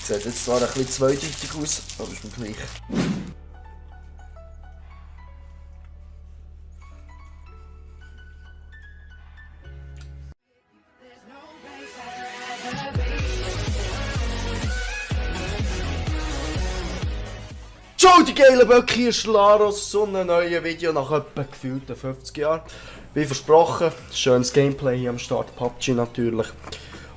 Sieht jetzt zwar ein bisschen zweideutig aus, aber ist mir gleich. Ciao die geilen Böcke, hier ist Laros zu einem neuen Video nach etwa gefühlten 50 Jahren. Wie versprochen, schönes Gameplay hier am Start, PUBG natürlich.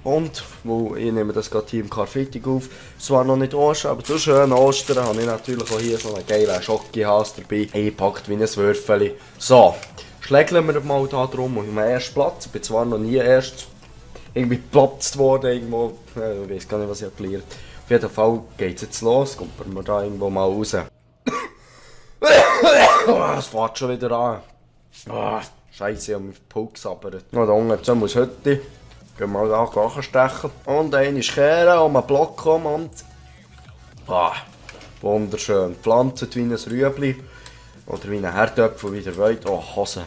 Und, ich nehme das gerade hier im Karfreitag auf, es war noch nicht Ostern, aber zu schön Ostern habe ich natürlich auch hier so einen geilen Schocki-Has dabei, eingepackt wie ein Würfeli. So, schlägeln wir mal da drum auf dem ersten Platz, ich bin zwar noch nie erst irgendwie geplatzt worden irgendwo, ich weiß gar nicht, was ich habe gelernt. Auf jeden Fall geht es jetzt los, kommt man da irgendwo mal raus. Es fährt schon wieder an. Scheiße, ich habe mich gesabbert. Da unten zusammen aus Hütte. Gehen wir mal da nachstechen. Und eine kehren, um einen Block kommen und... wunderschön. Pflanzt wie ein Rüebli. Oder wie ein Herdöpfel, wie ihr wollt. Oh, Hose.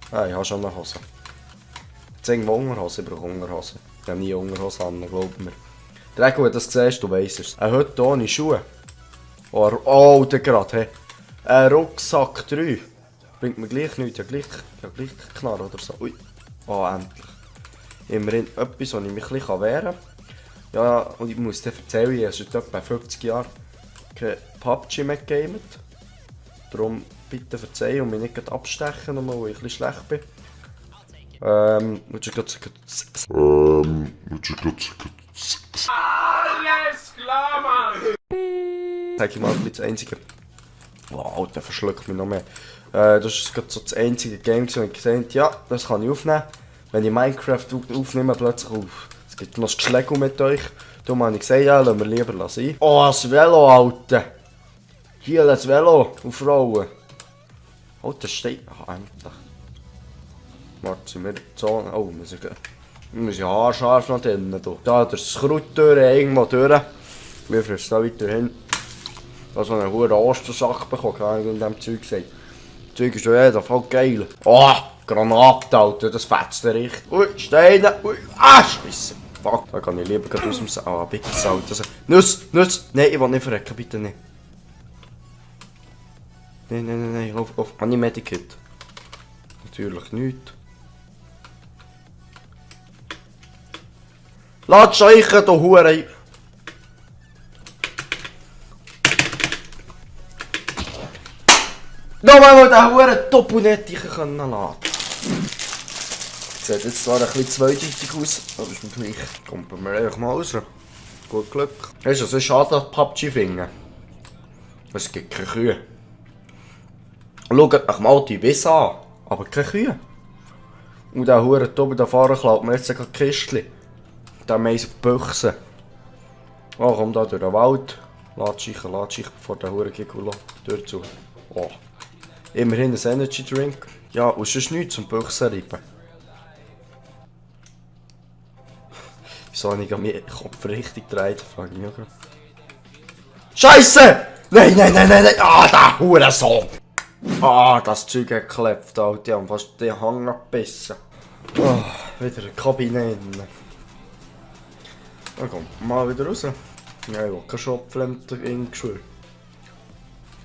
Ich habe schon eine Hose. Jetzt irgendwo Unterhose, ich brauche Unterhose. Ich habe nie Unterhose an, glaub mir. Der Rego, wenn du das siehst, du weisst es. Eine Hütte ohne Schuhe. Oh, der gerade, hey. Ein Rucksack 3. Bringt mir gleich nichts, ja gleich Knarre oder so. Ui. Oh, endlich. Immerhin etwas, wo ich mich ein bisschen wehren kann. Ja, und ich muss dir erzählen, ich habe seit etwa 50 Jahren kein PUBG mehr gegamet. Darum bitte verzeihen und mich nicht abstechen, weil ich ein bisschen schlecht bin. Alles klar, Mann! Sag ich mal, das einzige. Wow, Alter, verschluckt mich noch mehr. Das ist gerade so das einzige Game, wo ich gesehen habe, ja, das kann ich aufnehmen. Wenn ich Minecraft aufnehme, plötzlich auf. Es gibt noch das Geschläge mit euch. Darum habe ich gesagt, ja, lassen wir lieber sein. Oh, das Velo, Alter! Hier das Velo auf Frauen. Alter, steht. Endlich. Warte, sind wir in der Zone? Oh, wir müssen haarscharf noch drinnen. Da das Kraut durch, irgendwo durch. Wir fahren da weiter hin. Da so einen hohen Ostersack bekommen, keine Ahnung, in diesem Zeug gesagt. Das Zeug ist auf jeden Fall geil. Oh, Granate, Alter, das fetzt dir richtig. Ui, Steine, ui, Scheisse. Fuck, da kann ich lieber gerade aus dem bitte Alter. Nuss, nein, ich will nicht verrecken, bitte nicht. Nein, auf. Habe ich Medikit? Natürlich nicht. Lass scheichen, du Hure! Nochmal den Huren Toponet laden können. Sieht jetzt zwar ein bisschen zweideutig aus, aber ist mir gleich. Kommt bei mir einfach mal raus. Gut Glück. Es ist schade, dass PUBG finden. Es gibt keine Kühe. Schaut euch mal die Wisse an, aber keine Kühe. Und der Huren oben da Fahrer klaut mir jetzt sogar die Kistchen. Der Mais auf die Büchse. Oh, komm da durch den Wald. Lass sich, bevor der Huren Gigolo durchzu. Oh. Immerhin ein Energy Drink. Ja, und sonst nichts zum Büchsen reiben. Wieso habe ich meinen Kopf richtig gedreht? Frage ich mich auch gerade. Scheisse! Nein! Der Hurensohn! Das Zeug hat geklebt, Alter. Die haben fast den Hang abgebissen. Wieder eine Kabine innen. Dann kommt mal wieder raus. Ja, ich will keinen Schopflämter geschwört.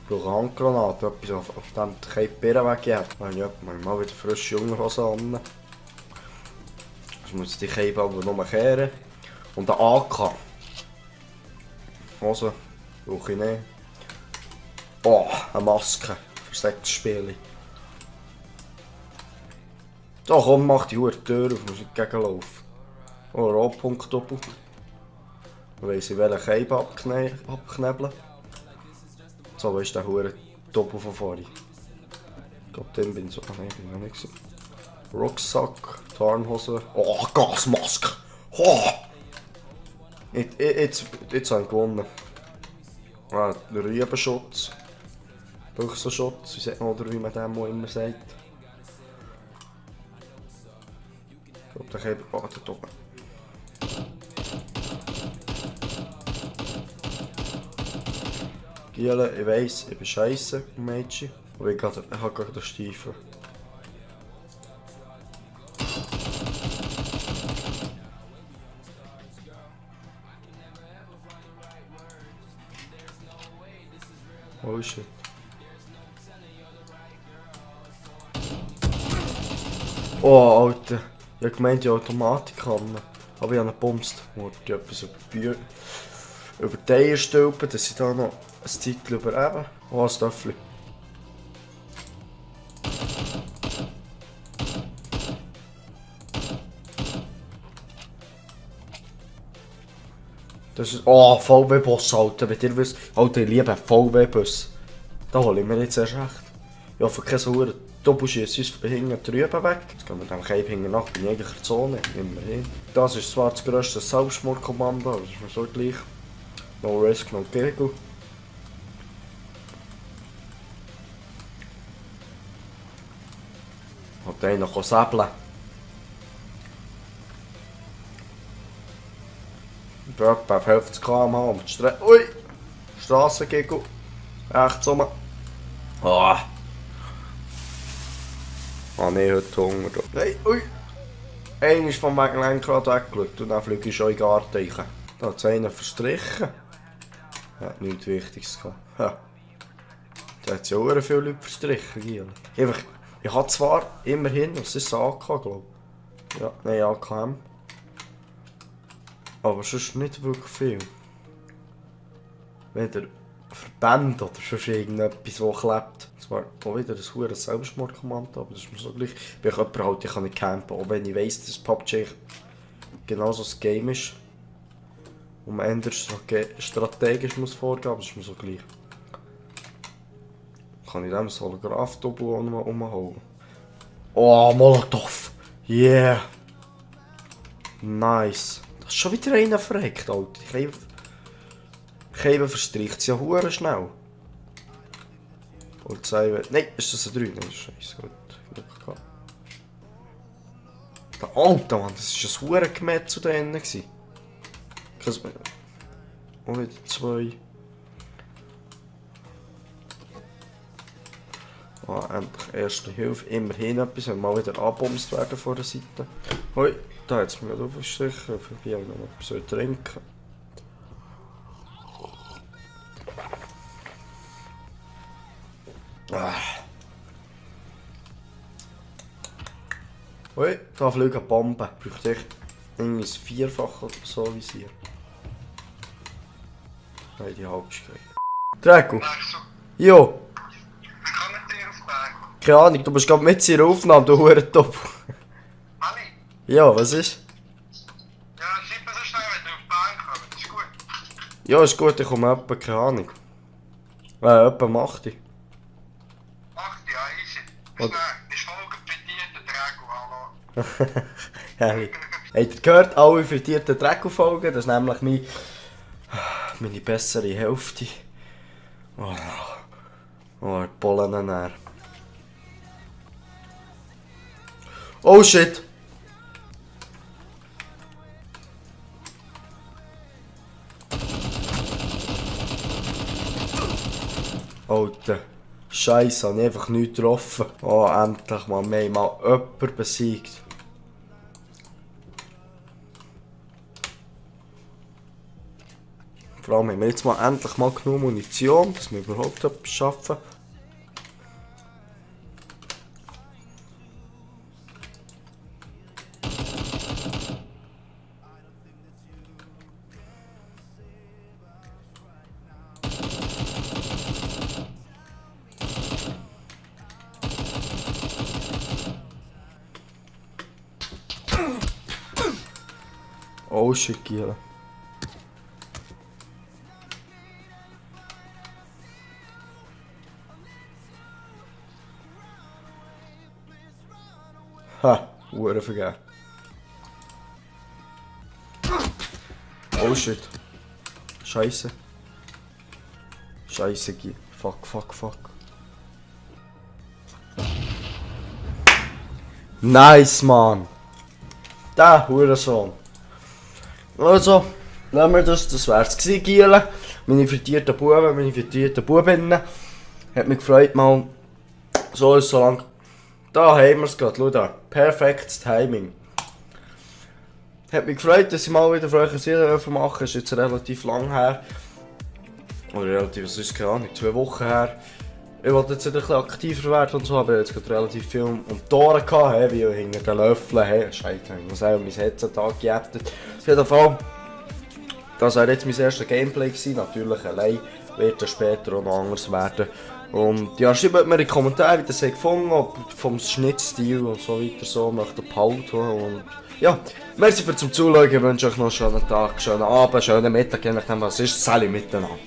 Ich brauche eine Handgranate, etwas auf dem keine Birne weggeben. Dann habe ich mal wieder frische Unterhosen an. Jetzt muss ich die Käbe aber nur kehren. Und eine AK. Hose brauche ich nicht. Oh, eine Maske für Sexspiele. So, komm, mach die Tür auf, muss ich gegenlaufen. Oh, Rohpunkt-Doppel. Dann weiss ich, welchen Käbe abknebeln. So, wo ist der hure Doppel von vorhin? Ich glaube, den bin ich so. Nein, bin ich noch nicht. Rucksack, Tarnhose. Oh, Gasmaske! Oh! Jetzt habe ich gewonnen. Der Rübenschutz. Büchsenschutz, oder wie man dem immer sagt. Ich glaube, der Käfer. Oh, dort oben. Giele, ich weiss, ich bin scheisse, Mädchen. Aber ich habe gerade den Stiefel. Oh shit. Oh, Alter. Ich hab gemeint, die Automatik kann. Aber ich habe ihn gebumst. Wollte etwas über die Eier stülpen, dass ich da noch ein Zeitchen überlebe. Oh, ein Töffel. Das ist... Oh, VW-Boss, Alter. Wenn ihr wisst... Alter, ich liebe VW-Bus. Da hole ich mir jetzt erst recht. Ich hoffe, keine Sauer Doppelschieß ist von hinten drüben weg. Jetzt gehen wir dem Cape hinten nach in jeglicher Zone. Immerhin. Das ist zwar das grösste Selbstmordkommando, aber das ist mir so gleich. No risk, no giggle. Hat einer noch säbeln. Etwa 50 km/h um die Straße. Ui! Strassengiggle. Rechts rum. Ah! Ah ne, heute Hunger. Hey, ui! Einer ist vom Lenkrad weggeschaut und dann fliege ich schon in den Garten rein. Da hat es einen verstrichen. Ja, nichts Wichtiges gehabt. Ha. Da hat es ja auch viele Leute verstrichen, Giel. Ich habe zwar immerhin, was ist es, AK, glaube ich. Ja, nein, AKM. Aber sonst nicht wirklich viel. Weder Verbände oder sonst irgendetwas, das klebt. Das war auch wieder ein hohes Selbstmordkommando, aber das ist mir so gleich. Ich bin jemand halt, ich kann nicht campen, auch wenn ich weiss, dass PUBG genauso ein Game ist. Und man eher strategisch muss vorgehen, aber das ist mir so gleich. Kann ich dem das Holograph-Double auch noch umholen? Oh, Molotov! Yeah! Nice! Das ist schon wieder einer verreckt, Alter. Die Käbe verstreicht sie ja hure schnell. Polizei will... Nein, ist das ein 3? Nein, scheiße, gut. Glück gehabt. Der Alter, Mann, das war ein hure Gemetzel da drinnen. Und wieder 2. Ah, endlich erste Hilfe. Immerhin etwas, wenn wir mal wieder angebomst werden von der Seite. Hoi, da hat es mir gerade aufgestrichen. Vorbei habe ich noch etwas trinken. Ah. Hoi, da fliegen Bomben. Braucht ich irgendwie ein Vierfach oder so visier. Nein, die Halbschkeit. Draco! Jo! Keine Ahnung, du bist gerade mit in der Aufnahme, du Hurentopp. Ali? Ja, was ist? Ja, schreib mir so schnell, wenn du auf die Bahn kommst. Das ist gut. Ja, ist gut, ich komme etwa, keine Ahnung. Etwa 8. 8, ja, easy. Bis dann. Ist Folge frittierte Drago, hallo. Herrlich. Habt ihr gehört, alle frittierten Draco-Folgen? Das ist nämlich meine bessere Hälfte. Oh, Pollen näher. Oh shit! Alter, Scheiße, habe ich einfach nichts getroffen. Oh, endlich mal, wir haben mal jemanden besiegt. Vor allem haben wir jetzt mal endlich mal genug Munition, dass wir überhaupt etwas schaffen. Oh shit, Giel. Ha, Uhren vergeben. Oh shit. Scheiße. Scheiße, Giel. Fuck. Nice, Mann. Da, Hurensohn. Also, lassen wir das. Das wär's gewesen, Giele. Meine frittierten Buben, meine frittierten Bubinnen. Hat mich gefreut, mal so lang. Da haben wir es gerade, schau da. Perfektes Timing. Hat mich gefreut, dass ich mal wieder für euch ein Video machen. Ist jetzt relativ lang her. Oder relativ, es ist keine Ahnung, 2 Wochen her. Ich wollte jetzt wieder ein bisschen aktiver werden und so, aber jetzt gerade relativ viel und Tore gehabt, hey, wie hinter den Löffeln, hey, Scheiße, ich muss auch mein Headset angejäftet. Auf jeden Fall, das wäre jetzt mein erster Gameplay gewesen, natürlich allein, wird dann später auch noch anders werden. Und ja, schreibt mir in die Kommentare, wie ihr das gefunden habt, ob vom Schnittstil und so weiter so möchte behalten. Und ja, merci fürs Zuschauen, ich wünsche euch noch einen schönen Tag, schönen Abend, schönen Mittag, je nachdem was es ist. Salut miteinander.